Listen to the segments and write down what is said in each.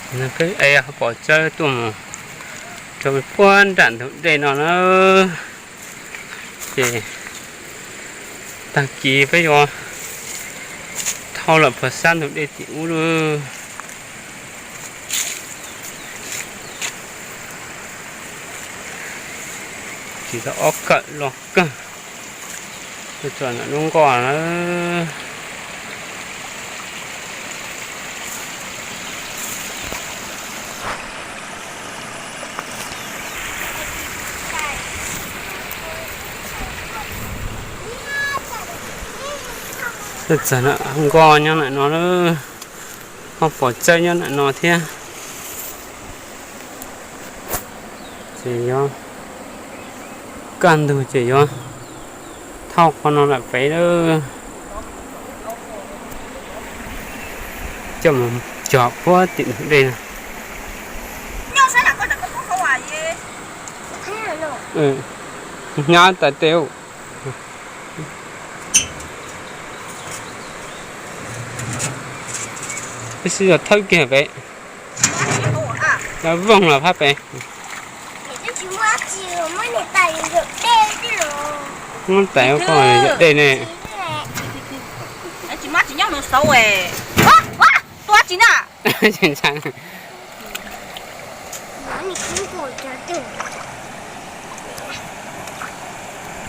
Peb pom tsawb tuaj mus rau puag nram ntug dej no na. Ces tag kis peb yuav thauj lawm puag sab ntug dej tim ub lawm. Tsis tau ob kawm loj kawg, tsuas ntawm lub nkoj na. Txawm nkoj nyob ntawm no lawm, ho pom tsawb nyob ntawm no thiab. Ces yuav kaj ntug ces yuav thauj qhov no lawm pem lawm, coj mus cog puag tim ntug dej na. Hnyav tas tes. Peb sib zog thawb kiag pem, lawv voog los phab pem. Muab tais ua poj yawm dej ne. Tua tsi na.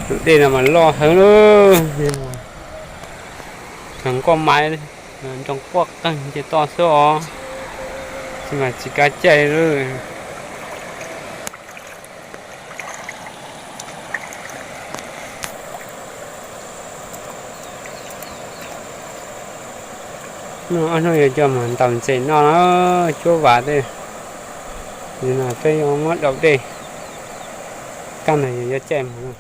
Tus dej no mas loj heev lawm, kawg nkoj maiv, nroo quaj qeeg ces toj xwb os, tsis mas tsis kav caij lawm. Ob hnub yuav coj mus ntaus ntses noj na, cuab vas tej. Peb yuav muab daus dej, kaj ntug yuav caij mus.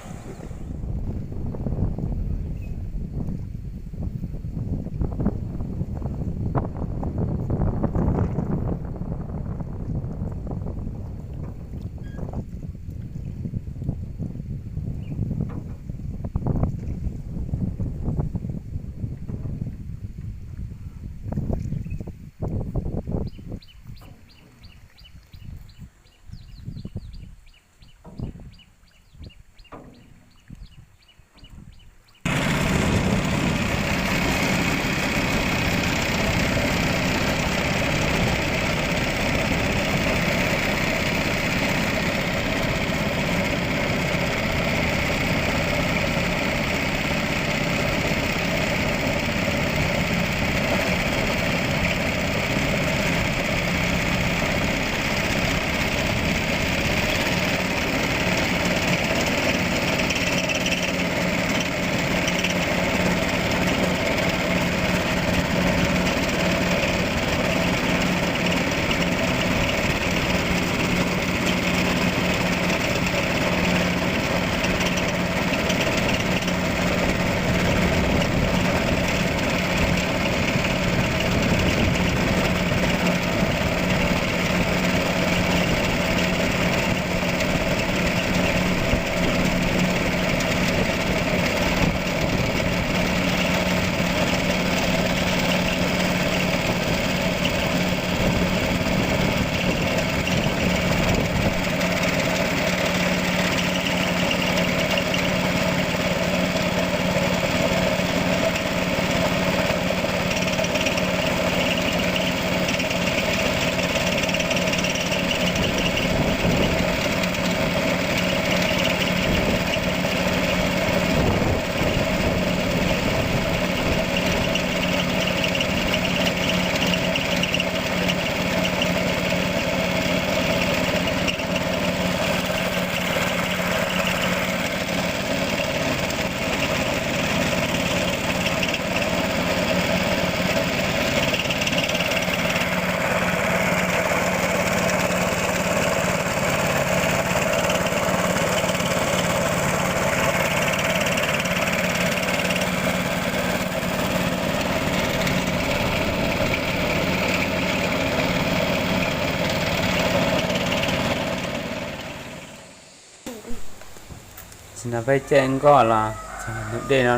Tsis no peb caij nkoj los txog ntug dej no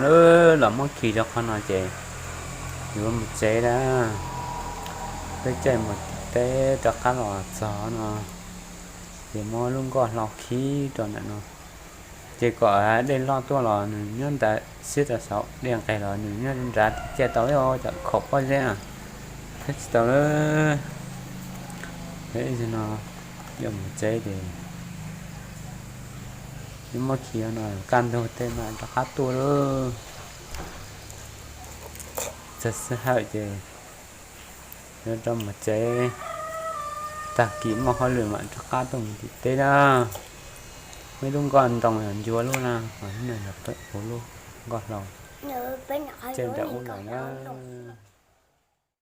los muab khi rau qhov no ces yuav mus tsev na. Peb caij mus Peb rov qab los txog no, ces muab lub nkoj hlau khib rau ntawm no, ces kom dej loj tuaj los nws nyob ntawd, siab rau saum dej nqes los nws nyob nrad thiaj tau, cov khaum pob zeb na, thiab tsis tau lawm. Ib zaug no yuav mus tsev ces yuav muab khi no kaj ntug tej mas rov qab tuaj lawm. Txog sij hawm ces yuav rov mus tsev, tag kis muaj hauj lwm mam rov qab tuaj mus tim teb na. Muaj ib lub nkoj ntoo yog Ncua lub na, ho ib no yog peb kuv lub nkoj hlau. Tsev nram ub lawm na.